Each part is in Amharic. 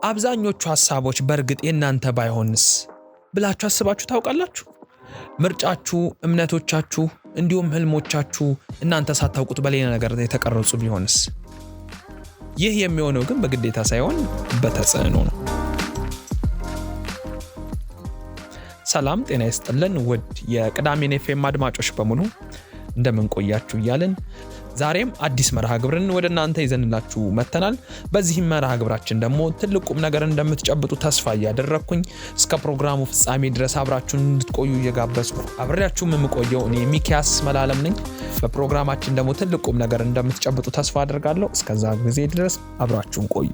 አብዛኞቹ ሀሳቦች በእርግጥ የእናንተ ባይሆንስ ብላችሁ አስባችሁ ታውቃላችሁ? ምርጫችሁ፣ እምነቶቻችሁ እንዲሁም ህልሞቻችሁ እናንተ ሳታውቁት በሌላ ነገር የተቀረጹ ቢሆንስ? ይህ የሚሆነው ግን በግዴታ ሳይሆን በተጽዕኖ ነው። ሰላም ጤና ይስጥልን ውድ የቅዳሜን ኤፍኤም አድማጮች በሙሉ እንደምን ቆያችሁ እያልን ዛሬም አዲስ መርሃ ግብርን ወደ እናንተ ይዘንላችሁ መጥተናል። በዚህም መርሃ ግብራችን ደግሞ ትልቅ ቁም ነገር እንደምትጨብጡ ተስፋ እያደረግኩኝ እስከ ፕሮግራሙ ፍጻሜ ድረስ አብራችሁን እንድትቆዩ እየጋበዝኩ አብሬያችሁም የምቆየው እኔ ሚኪያስ መላለም ነኝ። በፕሮግራማችን ደግሞ ትልቅ ቁም ነገር እንደምትጨብጡ ተስፋ አደርጋለሁ። እስከዛ ጊዜ ድረስ አብራችሁን ቆዩ።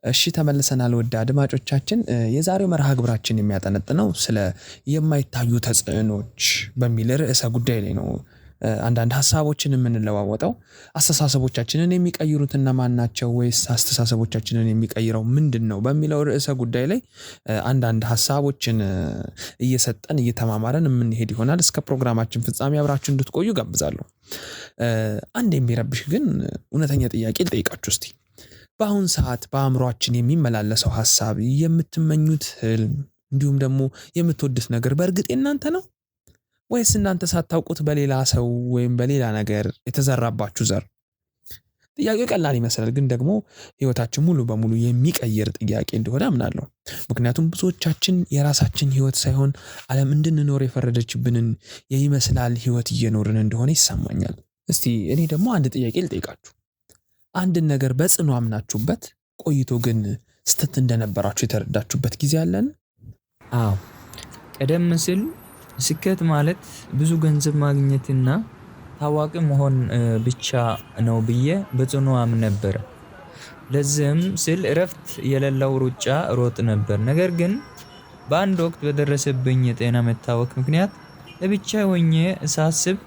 እሺ ተመልሰናል። ውድ አድማጮቻችን የዛሬው መርሃ ግብራችን የሚያጠነጥነው ስለ የማይታዩ ተጽዕኖች በሚል ርዕሰ ጉዳይ ላይ ነው። አንዳንድ ሀሳቦችን የምንለዋወጠው አስተሳሰቦቻችንን የሚቀይሩት እነማን ናቸው ወይስ አስተሳሰቦቻችንን የሚቀይረው ምንድን ነው በሚለው ርዕሰ ጉዳይ ላይ አንዳንድ ሀሳቦችን እየሰጠን እየተማማረን የምንሄድ ይሆናል። እስከ ፕሮግራማችን ፍጻሜ አብራችሁ እንድትቆዩ ጋብዛለሁ። አንድ የሚረብሽ ግን እውነተኛ ጥያቄ ልጠይቃችሁ እስቲ። በአሁን ሰዓት በአእምሯችን የሚመላለሰው ሀሳብ፣ የምትመኙት ህልም እንዲሁም ደግሞ የምትወዱት ነገር በእርግጥ የእናንተ ነው ወይስ እናንተ ሳታውቁት በሌላ ሰው ወይም በሌላ ነገር የተዘራባችሁ ዘር? ጥያቄው ቀላል ይመስላል፣ ግን ደግሞ ህይወታችን ሙሉ በሙሉ የሚቀይር ጥያቄ እንደሆነ አምናለሁ። ምክንያቱም ብዙዎቻችን የራሳችን ህይወት ሳይሆን ዓለም እንድንኖር የፈረደችብንን የይመስላል ህይወት እየኖርን እንደሆነ ይሰማኛል። እስቲ እኔ ደግሞ አንድ ጥያቄ ልጠይቃችሁ። አንድን ነገር በጽኑ አምናችሁበት ቆይቶ ግን ስህተት እንደነበራችሁ የተረዳችሁበት ጊዜ አለን? አዎ፣ ቀደም ሲል ስኬት ማለት ብዙ ገንዘብ ማግኘትና ታዋቂ መሆን ብቻ ነው ብዬ በጽኑ አምን ነበር። ለዚህም ስል እረፍት የሌለው ሩጫ ሮጥ ነበር። ነገር ግን በአንድ ወቅት በደረሰብኝ የጤና መታወክ ምክንያት ለብቻ ሆኜ ሳስብ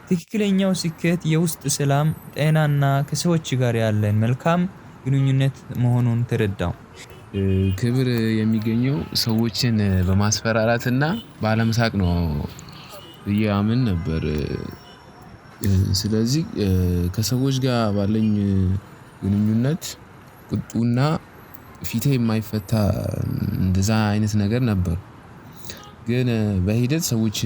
ትክክለኛው ስኬት የውስጥ ሰላም፣ ጤናና ከሰዎች ጋር ያለን መልካም ግንኙነት መሆኑን ተረዳሁ። ክብር የሚገኘው ሰዎችን በማስፈራራትና ባለመሳቅ ነው ብዬ አምን ነበር። ስለዚህ ከሰዎች ጋር ባለኝ ግንኙነት ቁጡና ፊቴ የማይፈታ እንደዛ አይነት ነገር ነበር። ግን በሂደት ሰዎች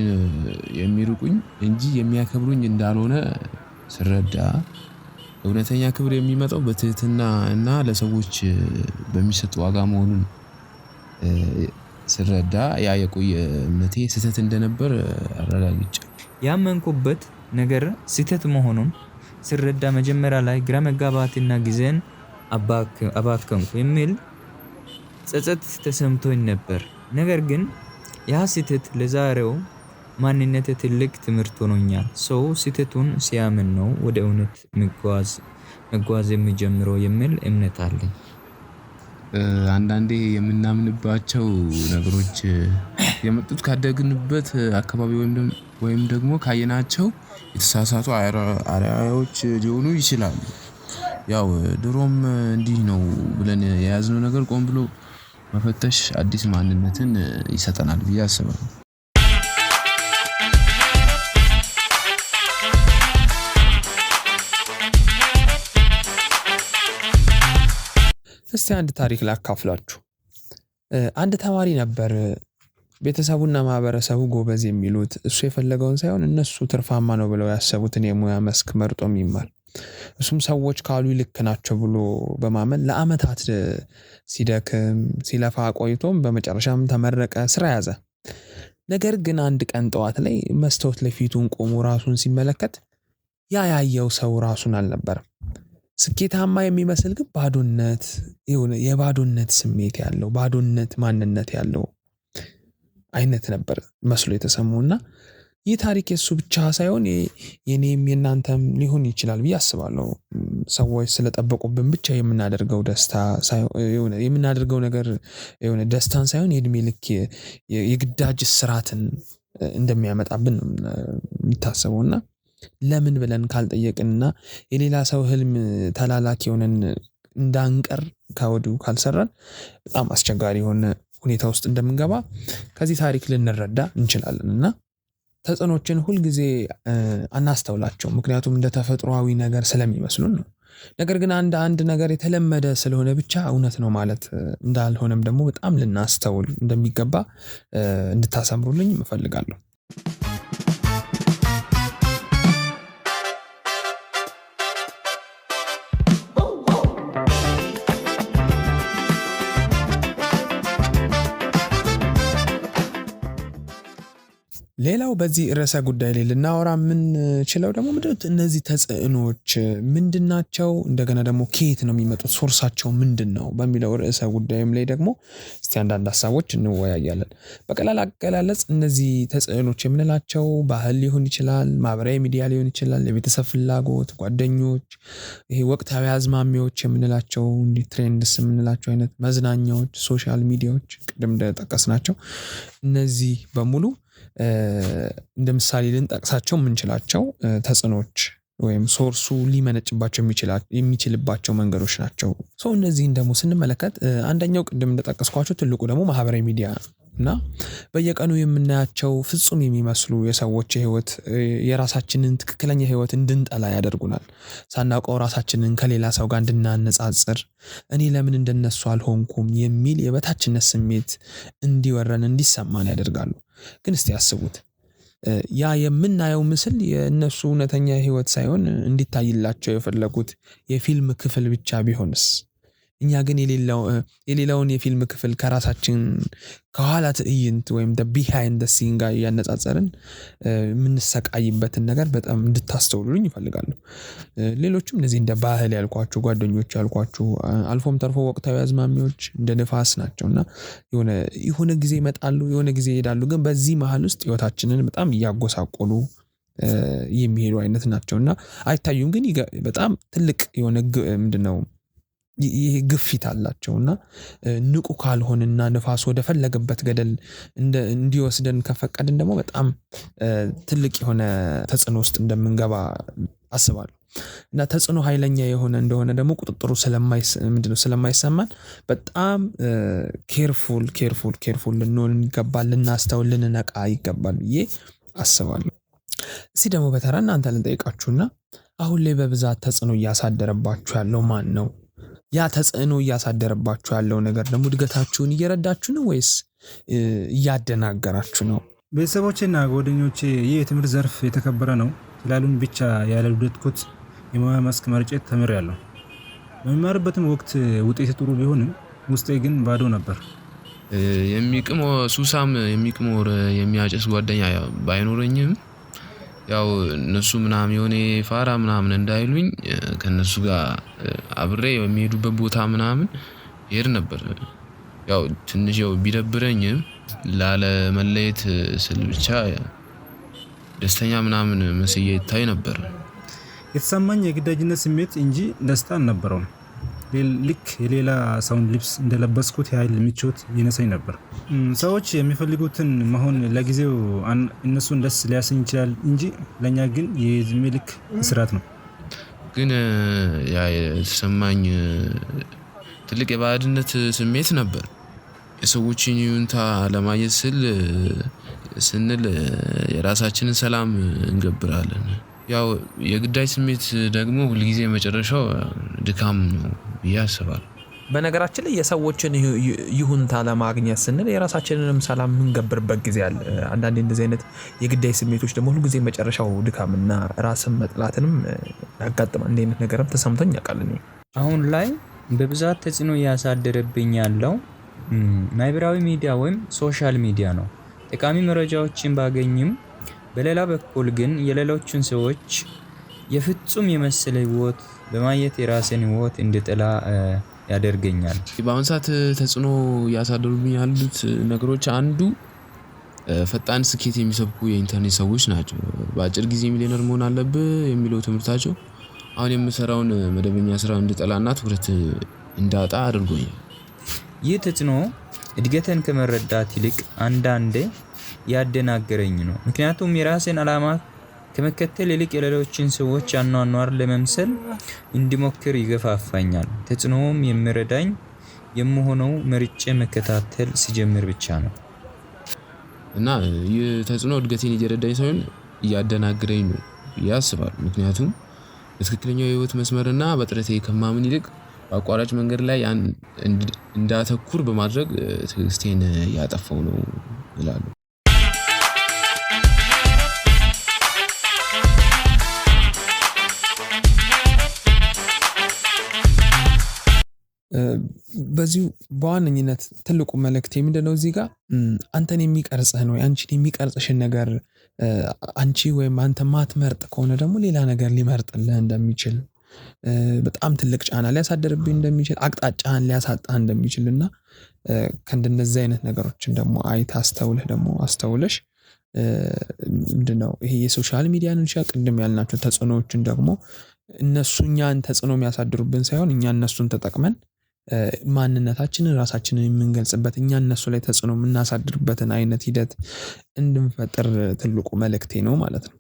የሚርቁኝ እንጂ የሚያከብሩኝ እንዳልሆነ ስረዳ እውነተኛ ክብር የሚመጣው በትህትና እና ለሰዎች በሚሰጥ ዋጋ መሆኑን ስረዳ ያ የቆየ እምነቴ ስህተት እንደነበር አረጋግጫለሁ። ያመንኩበት ነገር ስህተት መሆኑን ስረዳ መጀመሪያ ላይ ግራ መጋባትና ጊዜን አባከንኩ የሚል ጸጸት ተሰምቶኝ ነበር። ነገር ግን ያ ስህተት ለዛሬው ማንነቴ ትልቅ ትምህርት ሆኖኛል። ሰው ስህተቱን ሲያምን ነው ወደ እውነት መጓዝ የሚጀምረው የሚል እምነት አለኝ። አንዳንዴ የምናምንባቸው ነገሮች የመጡት ካደግንበት አካባቢ ወይም ደግሞ ካየናቸው የተሳሳቱ አርአያዎች ሊሆኑ ይችላሉ። ያው ድሮም እንዲህ ነው ብለን የያዝነው ነገር ቆም ብሎ መፈተሽ አዲስ ማንነትን ይሰጠናል ብዬ አስባለሁ። እስቲ አንድ ታሪክ ላካፍላችሁ። አንድ ተማሪ ነበር። ቤተሰቡና ማህበረሰቡ ጎበዝ የሚሉት እሱ የፈለገውን ሳይሆን እነሱ ትርፋማ ነው ብለው ያሰቡትን የሙያ መስክ መርጦ የሚማር፣ እሱም ሰዎች ካሉ ልክ ናቸው ብሎ በማመን ለአመታት ሲደክም ሲለፋ ቆይቶም በመጨረሻም ተመረቀ፣ ስራ ያዘ። ነገር ግን አንድ ቀን ጠዋት ላይ መስታወት ላይ ፊቱን ቆሞ ራሱን ሲመለከት ያ ያየው ሰው ራሱን አልነበረም። ስኬታማ የሚመስል ግን ባዶነት፣ የሆነ የባዶነት ስሜት ያለው ባዶነት ማንነት ያለው አይነት ነበር መስሎ የተሰማውና ይህ ታሪክ የሱ ብቻ ሳይሆን የኔም የናንተም ሊሆን ይችላል ብዬ አስባለሁ። ሰዎች ስለጠበቁብን ብቻ የምናደርገው ደስታ ሳይሆን የሆነ የምናደርገው ነገር የሆነ ደስታን ሳይሆን የእድሜ ልክ የግዳጅ እስራትን እንደሚያመጣብን ነው የሚታሰበው። እና ለምን ብለን ካልጠየቅንና የሌላ ሰው ህልም ተላላኪ ሆነን እንዳንቀር ከወዲሁ ካልሰራን በጣም አስቸጋሪ የሆነ ሁኔታ ውስጥ እንደምንገባ ከዚህ ታሪክ ልንረዳ እንችላለን። እና ተጽዕኖችን ሁልጊዜ አናስተውላቸውም፣ ምክንያቱም እንደ ተፈጥሯዊ ነገር ስለሚመስሉን ነው። ነገር ግን አንድ አንድ ነገር የተለመደ ስለሆነ ብቻ እውነት ነው ማለት እንዳልሆነም ደግሞ በጣም ልናስተውል እንደሚገባ እንድታሰምሩልኝ እፈልጋለሁ። ሌላው በዚህ ርዕሰ ጉዳይ ላይ ልናወራ የምንችለው ደግሞ ምንድነው እነዚህ ተጽዕኖዎች ምንድናቸው፣ እንደገና ደግሞ ከየት ነው የሚመጡት፣ source ኣቸው ምንድነው በሚለው ርዕሰ ጉዳይም ላይ ደግሞ እስቲ አንዳንድ ሀሳቦች እንወያያለን። በቀላል አገላለጽ እነዚህ ተጽዕኖች የምንላቸው ባህል ሊሆን ይችላል፣ ማህበራዊ ሚዲያ ሊሆን ይችላል፣ የቤተሰብ ፍላጎት፣ ጓደኞች፣ ይሄ ወቅታዊ አዝማሚያዎች የምንላቸው እንዲህ trends የምንላቸው አይነት መዝናኛዎች፣ social media ዎች ቅድም እንደጠቀስናቸው እነዚህ በሙሉ እንደ ምሳሌ ልንጠቅሳቸው የምንችላቸው ተጽዕኖዎች ወይም source ኡ ሊመነጭባቸው የሚችልባቸው መንገዶች ናቸው። So እነዚህን ደግሞ ስንመለከት አንደኛው ቅድም እንደጠቀስኳቸው ትልቁ ደግሞ ማህበራዊ ሚዲያ እና በየቀኑ የምናያቸው ፍጹም የሚመስሉ የሰዎች ህይወት የራሳችንን ትክክለኛ ህይወት እንድንጠላ ያደርጉናል። ሳናውቀው ራሳችንን ከሌላ ሰው ጋር እንድናነጻጽር፣ እኔ ለምን እንደነሱ አልሆንኩም የሚል የበታችነት ስሜት እንዲወረን እንዲሰማን ያደርጋሉ። ግን እስቲ አስቡት፣ ያ የምናየው ምስል የእነሱ እውነተኛ ህይወት ሳይሆን እንዲታይላቸው የፈለጉት የፊልም ክፍል ብቻ ቢሆንስ? እኛ ግን የሌላውን የፊልም ክፍል ከራሳችን ከኋላ ትዕይንት ወይም the behind the scene ጋር እያነጻጸርን የምንሰቃይበትን ነገር በጣም እንድታስተውሉልኝ እፈልጋለሁ። ሌሎችም እነዚህ እንደ ባህል ያልኳችሁ፣ ጓደኞች ያልኳችሁ፣ አልፎም ተርፎ ወቅታዊ አዝማሚዎች እንደ ንፋስ ናቸው እና የሆነ ጊዜ ይመጣሉ፣ የሆነ ጊዜ ይሄዳሉ። ግን በዚህ መሃል ውስጥ ህይወታችንን በጣም እያጎሳቆሉ የሚሄዱ አይነት ናቸው እና አይታዩም፣ ግን በጣም ትልቅ የሆነ ምንድነው ይሄ ግፊት አላቸው እና ንቁ ካልሆንና ንፋስ ወደፈለገበት ገደል እንዲወስደን ከፈቀድን ደግሞ በጣም ትልቅ የሆነ ተጽዕኖ ውስጥ እንደምንገባ አስባለሁ። እና ተጽዕኖ ኃይለኛ የሆነ እንደሆነ ደግሞ ቁጥጥሩ ምንድነው ስለማይሰማን በጣም careful careful careful ልንሆን ይገባል፣ ልናስተውል፣ ልንነቃ ይገባል ብዬ አስባለሁ። እስቲ ደግሞ በተራ እናንተ ልንጠይቃችሁና አሁን ላይ በብዛት ተጽዕኖ እያሳደረባችሁ ያለው ማን ነው? ያ ተጽዕኖ እያሳደረባችሁ ያለው ነገር ደግሞ እድገታችሁን እየረዳችሁ ነው ወይስ እያደናገራችሁ ነው? ቤተሰቦቼና ጓደኞቼ ይህ የትምህርት ዘርፍ የተከበረ ነው ስላሉኝ ብቻ ያልወደድኩት የሙያ መስክ መርጬ ተምሬያለሁ። በምማርበትም ወቅት ውጤት ጥሩ ቢሆንም ውስጤ ግን ባዶ ነበር። የሚቅም ሱሳም የሚቅም ወር የሚያጨስ ጓደኛ ባይኖረኝም ያው እነሱ ምናምን የሆነ ፋራ ምናምን እንዳይሉኝ ከእነሱ ጋር አብሬ የሚሄዱበት ቦታ ምናምን እሄድ ነበር። ያው ትንሽ ያው ቢደብረኝም ላለመለየት ስል ብቻ ደስተኛ ምናምን መስዬ ይታይ ነበር። የተሰማኝ የግዳጅነት ስሜት እንጂ ደስታ አልነበረውም። ልክ የሌላ ሰውን ልብስ እንደለበስኩት ያህል ምቾት ይነሳኝ ነበር። ሰዎች የሚፈልጉትን መሆን ለጊዜው እነሱን ደስ ሊያሰኝ ይችላል እንጂ ለእኛ ግን የእድሜ ልክ እስራት ነው። ግን ያ የተሰማኝ ትልቅ የባዕድነት ስሜት ነበር። የሰዎችን ይሁንታ ለማግኘት ስንል የራሳችንን ሰላም እንገብራለን። ያው የግዳጅ ስሜት ደግሞ ሁልጊዜ መጨረሻው ድካም ነው ብዬ አስባለሁ። በነገራችን ላይ የሰዎችን ይሁንታ ለማግኘት ስንል የራሳችንንም ሰላም የምንገብርበት ጊዜ አለ። አንዳንዴ እንደዚህ አይነት የግዳጅ ስሜቶች ደግሞ ሁልጊዜ መጨረሻው ድካምና ራስን መጥላትንም ያጋጥማል። እንዲህ አይነት ነገርም ተሰምቶኝ ያውቃል እኔ። አሁን ላይ በብዛት ተጽዕኖ እያሳደረብኝ ያለው ማህበራዊ ሚዲያ ወይም social media ነው። ጠቃሚ መረጃዎችን ባገኝም በሌላ በኩል ግን የሌሎችን ሰዎች የፍጹም የመሰለ ህይወት በማየት የራሴን ህይወት እንድጠላ ያደርገኛል። በአሁን ሰዓት ተጽዕኖ እያሳደሩብኝ ያሉት ነገሮች አንዱ ፈጣን ስኬት የሚሰብኩ የኢንተርኔት ሰዎች ናቸው። በአጭር ጊዜ ሚሊየነር መሆን አለብህ የሚለው ትምህርታቸው አሁን የምሰራውን መደበኛ ስራ እንድጠላና ትኩረት እንዳጣ አድርጎኛል። ይህ ተጽዕኖ እድገትን ከመረዳት ይልቅ አንዳንዴ ያደናገረኝ ነው። ምክንያቱም የራሴን አላማ ከመከተል ይልቅ የሌሎችን ሰዎች አኗኗር ለመምሰል እንዲሞክር ይገፋፋኛል። ተጽዕኖውም የሚረዳኝ የምሆነው መርጬ መከታተል ሲጀምር ብቻ ነው። እና ይህ ተጽዕኖ እድገቴን እየረዳኝ ሳይሆን እያደናገረኝ ነው ብዬ አስባለሁ። ምክንያቱም በትክክለኛው የህይወት መስመርና በጥረቴ ከማምን ይልቅ በአቋራጭ መንገድ ላይ እንዳተኩር በማድረግ ትዕግስቴን እያጠፋው ነው እላለሁ። በዚሁ በዋነኝነት ትልቁ መልእክቴ ምንድነው? እዚህ ጋር አንተን የሚቀርጽህን ወይ አንቺን የሚቀርጽሽን ነገር አንቺ ወይም አንተ ማትመርጥ ከሆነ ደግሞ ሌላ ነገር ሊመርጥልህ እንደሚችል፣ በጣም ትልቅ ጫና ሊያሳድርብህ እንደሚችል፣ አቅጣጫህን ሊያሳጣህ እንደሚችል እና ከእንደነዚህ አይነት ነገሮችን ደግሞ አይተህ አስተውለህ ደግሞ አስተውለሽ ምንድነው ይሄ የ social media ን ቅድም ያልናቸው ተጽዕኖዎችን ደግሞ እነሱ እኛን ተጽዕኖ የሚያሳድሩብን ሳይሆን እኛ እነሱን ተጠቅመን ማንነታችንን ራሳችንን የምንገልጽበት እኛ እነሱ ላይ ተጽዕኖ የምናሳድርበትን አይነት ሂደት እንድንፈጥር ትልቁ መልእክቴ ነው ማለት ነው።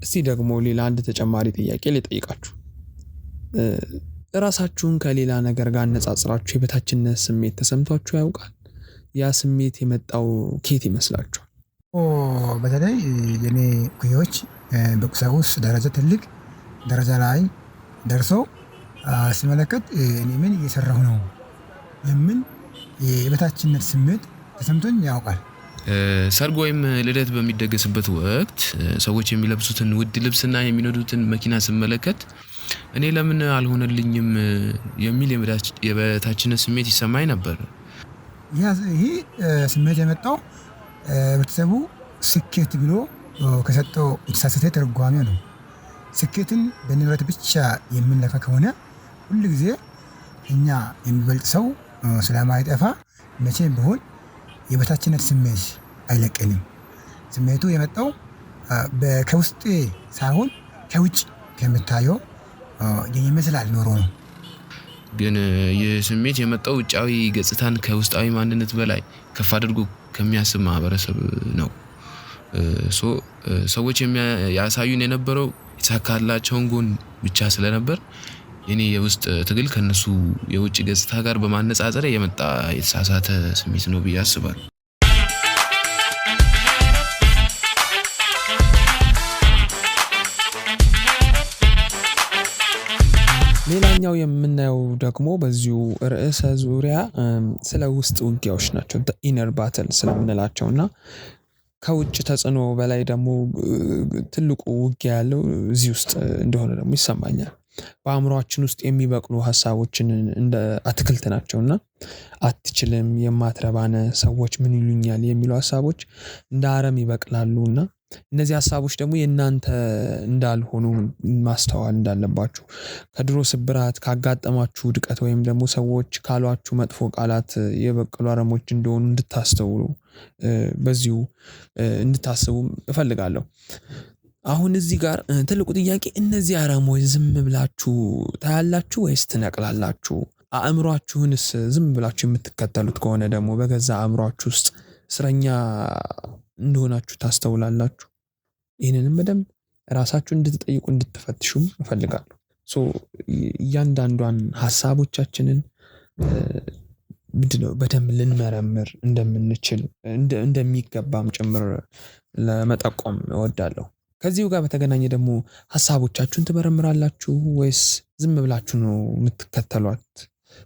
እስቲ ደግሞ ሌላ አንድ ተጨማሪ ጥያቄ ልጠይቃችሁ። ራሳችሁን ከሌላ ነገር ጋር አነጻጽራችሁ የበታችነት ስሜት ተሰምቷችሁ ያውቃል? ያ ስሜት የመጣው ከየት ይመስላችኋል? በተለይ የኔ እኩዮች በቁሳቁስ ደረጃ ትልቅ ደረጃ ላይ ደርሶ ስመለከት እኔ ምን እየሰራሁ ነው የሚል የበታችነት ስሜት ተሰምቶኝ ያውቃል። ሰርግ ወይም ልደት በሚደገስበት ወቅት ሰዎች የሚለብሱትን ውድ ልብስና የሚነዱትን መኪና ስመለከት እኔ ለምን አልሆነልኝም የሚል የበታችነት ስሜት ይሰማኝ ነበር። ይህ ስሜት የመጣው ህብረተሰቡ ስኬት ብሎ ከሰጠው የተሳሳተ ትርጓሜ ነው። ስኬትን በንብረት ብቻ የምንለካ ከሆነ ሁል ጊዜ እኛ የሚበልጥ ሰው ስለማይጠፋ መቼም ቢሆን የበታችነት ስሜት አይለቀንም። ስሜቱ የመጣው ከውስጤ ሳይሆን ከውጭ ከምታየው ይመስላል ኖሮ ነው። ግን ይህ ስሜት የመጣው ውጫዊ ገጽታን ከውስጣዊ ማንነት በላይ ከፍ አድርጎ ከሚያስብ ማህበረሰብ ነው። ሰዎች ያሳዩን የነበረው የተሳካላቸውን ጎን ብቻ ስለነበር የኔ የውስጥ ትግል ከእነሱ የውጭ ገጽታ ጋር በማነጻጸር የመጣ የተሳሳተ ስሜት ነው ብዬ አስባለሁ። ሌላኛው የምናየው ደግሞ በዚሁ ርዕሰ ዙሪያ ስለ ውስጥ ውጊያዎች ናቸው። inner battle ስለምንላቸው እና ከውጭ ተጽዕኖ በላይ ደግሞ ትልቁ ውጊያ ያለው እዚህ ውስጥ እንደሆነ ደግሞ ይሰማኛል። በአእምሮአችን ውስጥ የሚበቅሉ ሀሳቦችን እንደ አትክልት ናቸው እና አትችልም፣ የማትረባነ፣ ሰዎች ምን ይሉኛል የሚሉ ሀሳቦች እንደ አረም ይበቅላሉ እና እነዚህ ሀሳቦች ደግሞ የእናንተ እንዳልሆኑ ማስተዋል እንዳለባችሁ፣ ከድሮ ስብራት ካጋጠማችሁ ውድቀት ወይም ደግሞ ሰዎች ካሏችሁ መጥፎ ቃላት የበቀሉ አረሞች እንደሆኑ እንድታስተውሉ በዚሁ እንድታስቡ እፈልጋለሁ። አሁን እዚህ ጋር ትልቁ ጥያቄ እነዚህ አረሞች ዝም ብላችሁ ታያላችሁ ወይስ ትነቅላላችሁ? አእምሯችሁንስ ዝም ብላችሁ የምትከተሉት ከሆነ ደግሞ በገዛ አእምሯችሁ ውስጥ እስረኛ እንደሆናችሁ ታስተውላላችሁ? ይህንንም በደንብ ራሳችሁ እንድትጠይቁ እንድትፈትሹም እፈልጋለሁ። እያንዳንዷን ሀሳቦቻችንን ምንድነው በደንብ ልንመረምር እንደምንችል እንደሚገባም ጭምር ለመጠቆም እወዳለሁ። ከዚሁ ጋር በተገናኘ ደግሞ ሀሳቦቻችሁን ትመረምራላችሁ ወይስ ዝም ብላችሁ ነው የምትከተሏት?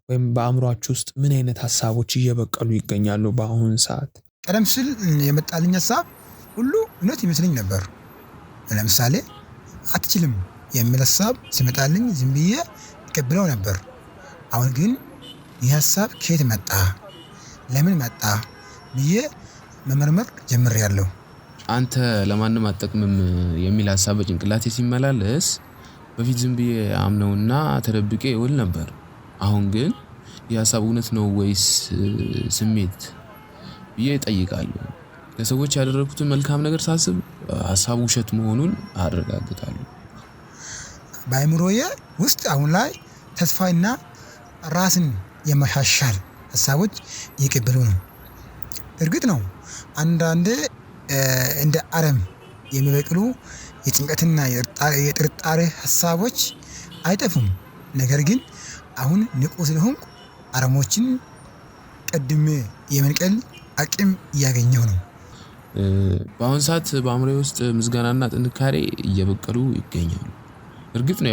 ወይም በአእምሯችሁ ውስጥ ምን አይነት ሀሳቦች እየበቀሉ ይገኛሉ በአሁን ሰዓት? ቀደም ሲል የመጣልኝ ሀሳብ ሁሉ እውነት ይመስለኝ ነበር። ለምሳሌ አትችልም የሚል ሀሳብ ሲመጣልኝ ዝም ብዬ እቀበለው ነበር። አሁን ግን ይህ ሀሳብ ከየት መጣ፣ ለምን መጣ ብዬ መመርመር ጀምሬያለሁ። አንተ ለማንም አትጠቅምም የሚል ሀሳብ በጭንቅላቴ ሲመላለስ በፊት ዝም ብዬ አምነውና ተደብቄ እውል ነበር። አሁን ግን ይህ ሀሳብ እውነት ነው ወይስ ስሜት ብዬ እጠይቃለሁ። ለሰዎች ያደረኩትን መልካም ነገር ሳስብ ሀሳቡ ውሸት መሆኑን አረጋግጣለሁ። በአእምሮዬ ውስጥ አሁን ላይ ተስፋና ራስን የማሻሻል ሀሳቦች እየቀበሉ ነው። እርግጥ ነው አንዳንዴ እንደ አረም የሚበቅሉ የጭንቀትና የጥርጣሬ ሀሳቦች አይጠፉም። ነገር ግን አሁን ንቁ ስለሆንኩ አረሞችን ቀድሜ የመንቀል አቅም እያገኘሁ ነው። በአሁን ሰዓት በአእምሮዬ ውስጥ ምስጋናና ጥንካሬ እየበቀሉ ይገኛሉ። እርግጥ ነው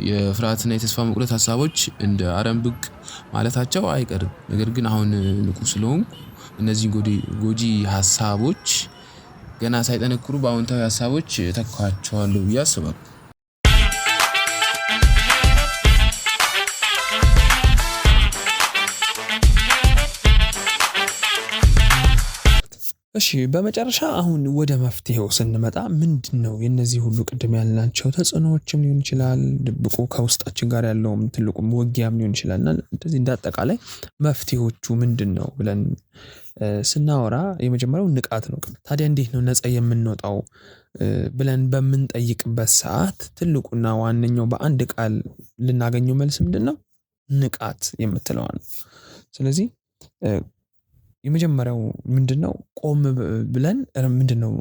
የፍርሃትና የተስፋ መቁረጥ ሀሳቦች እንደ አረም ብቅ ማለታቸው አይቀርም። ነገር ግን አሁን ንቁ ስለሆንኩ እነዚህን ጎጂ ሀሳቦች ገና ሳይጠነክሩ በአዎንታዊ ሀሳቦች እተካቸዋለሁ ብዬ አስባለሁ። እሺ በመጨረሻ አሁን ወደ መፍትሄው ስንመጣ ምንድነው የነዚህ ሁሉ ቅድም ያልናቸው ተጽዕኖዎችም ሊሆን ይችላል፣ ድብቁ ከውስጣችን ጋር ያለውም ትልቁም ውጊያም ሊሆን ይችላል። እና እንደዚህ እንደ አጠቃላይ መፍትሄዎቹ ምንድነው ብለን ስናወራ የመጀመሪያው ንቃት ነው። ታዲያ እንዴት ነው ነፃ የምንወጣው ብለን በምንጠይቅበት ሰዓት ትልቁና ዋነኛው በአንድ ቃል ልናገኘው መልስ ምንድነው? ንቃት የምትለዋ ነው። ስለዚህ የመጀመሪያው ምንድነው? ቆም ብለን ምንድነው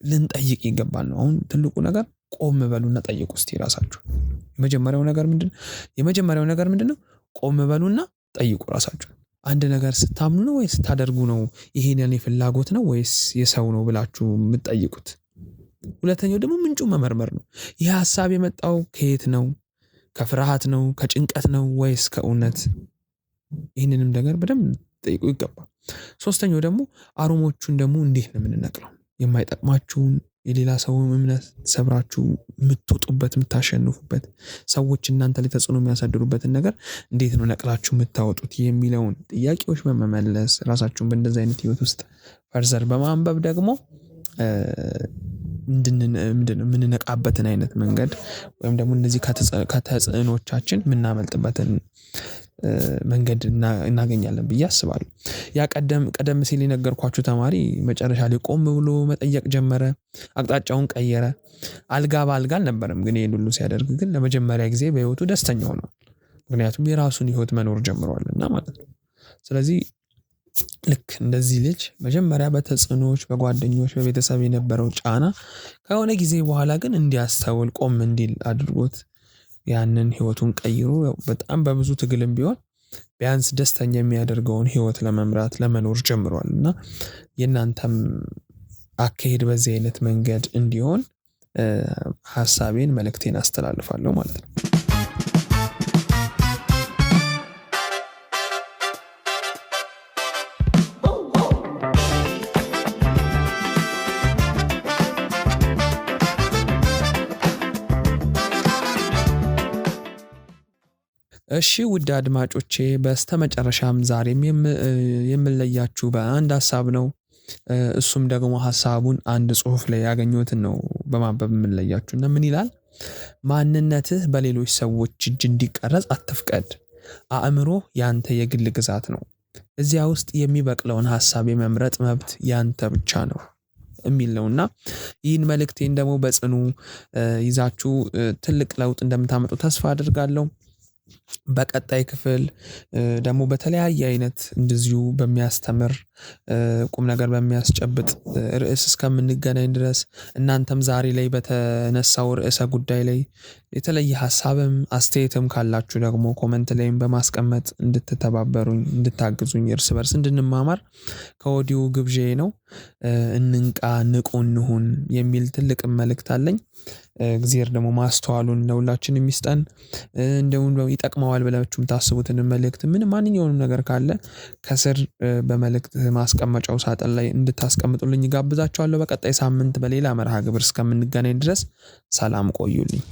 ልንጠይቅ ይገባል ነው። አሁን ትልቁ ነገር ቆም በሉና ጠይቁ እስቲ ራሳችሁ። የመጀመሪያው ነገር ምንድነው? የመጀመሪያው ነገር ምንድነው? ቆም በሉና ጠይቁ ራሳችሁ። አንድ ነገር ስታምኑ ነው ወይስ ስታደርጉ ነው? ይሄን የኔ ፍላጎት ነው ወይስ የሰው ነው ብላችሁ የምትጠይቁት? ሁለተኛው ደግሞ ምንጩ መመርመር ነው። ይህ ሀሳብ የመጣው ከየት ነው? ከፍርሃት ነው? ከጭንቀት ነው ወይስ ከእውነት? ይህንንም ነገር በደንብ ጠይቁ ይገባል። ሶስተኛው ደግሞ አረሞቹን ደግሞ እንዴት ነው የምንነቅለው? የማይጠቅማችሁን የሌላ ሰው እምነት ሰብራችሁ የምትወጡበት የምታሸንፉበት፣ ሰዎች እናንተ ላይ ተጽዕኖ የሚያሳድሩበትን ነገር እንዴት ነው ነቅላችሁ የምታወጡት የሚለውን ጥያቄዎች በመመለስ ራሳችሁን በእንደዚህ አይነት ህይወት ውስጥ ፈርዘር በማንበብ ደግሞ ምንድነው የምንነቃበትን አይነት መንገድ ወይም ደግሞ እነዚህ ከተጽዕኖቻችን የምናመልጥበትን መንገድ እናገኛለን ብዬ አስባለሁ። ያ ቀደም ሲል የነገርኳችሁ ተማሪ መጨረሻ ላይ ቆም ብሎ መጠየቅ ጀመረ፣ አቅጣጫውን ቀየረ። አልጋ በአልጋ አልነበረም፣ ግን ይሄን ሁሉ ሲያደርግ ግን ለመጀመሪያ ጊዜ በህይወቱ ደስተኛ ሆኗል። ምክንያቱም የራሱን ህይወት መኖር ጀምሯልና ማለት ነው። ስለዚህ ልክ እንደዚህ ልጅ መጀመሪያ በተጽዕኖዎች፣ በጓደኞች፣ በቤተሰብ የነበረው ጫና ከሆነ ጊዜ በኋላ ግን እንዲያስተውል ቆም እንዲል አድርጎት ያንን ህይወቱን ቀይሮ በጣም በብዙ ትግልም ቢሆን ቢያንስ ደስተኛ የሚያደርገውን ህይወት ለመምራት ለመኖር ጀምሯል። እና የእናንተም አካሄድ በዚህ አይነት መንገድ እንዲሆን ሀሳቤን መልእክቴን አስተላልፋለሁ ማለት ነው። እሺ ውድ አድማጮቼ በስተመጨረሻም ዛሬም የምለያችሁ በአንድ ሀሳብ ነው። እሱም ደግሞ ሀሳቡን አንድ ጽሁፍ ላይ ያገኘሁትን ነው በማንበብ የምለያችሁ። እና ምን ይላል? ማንነትህ በሌሎች ሰዎች እጅ እንዲቀረጽ አትፍቀድ። አእምሮህ ያንተ የግል ግዛት ነው። እዚያ ውስጥ የሚበቅለውን ሀሳብ የመምረጥ መብት ያንተ ብቻ ነው የሚል ነውና ይህን መልእክቴን ደግሞ በጽኑ ይዛችሁ ትልቅ ለውጥ እንደምታመጡ ተስፋ አድርጋለሁ። በቀጣይ ክፍል ደግሞ በተለያየ አይነት እንደዚሁ በሚያስተምር ቁም ነገር በሚያስጨብጥ ርዕስ እስከምንገናኝ ድረስ እናንተም ዛሬ ላይ በተነሳው ርዕሰ ጉዳይ ላይ የተለየ ሀሳብም አስተያየትም ካላችሁ ደግሞ comment ላይም በማስቀመጥ እንድትተባበሩኝ እንድታግዙኝ እርስ በርስ እንድንማማር ከወዲሁ ግብዣዬ ነው። እንንቃ፣ ንቁ እንሁን የሚል ትልቅ መልእክት አለኝ። እግዚአብሔር ደግሞ ማስተዋሉን ለሁላችንም የሚስጠን፣ እንደውም ይጠቅመዋል ብላችሁ የምታስቡትን መልእክት ምን ማንኛውንም ነገር ካለ ከስር በመልእክት ማስቀመጫው ሳጥን ላይ እንድታስቀምጡልኝ እጋብዛችኋለሁ። በቀጣይ ሳምንት በሌላ መርሃ ግብር እስከምንገናኝ ድረስ ሰላም ቆዩልኝ።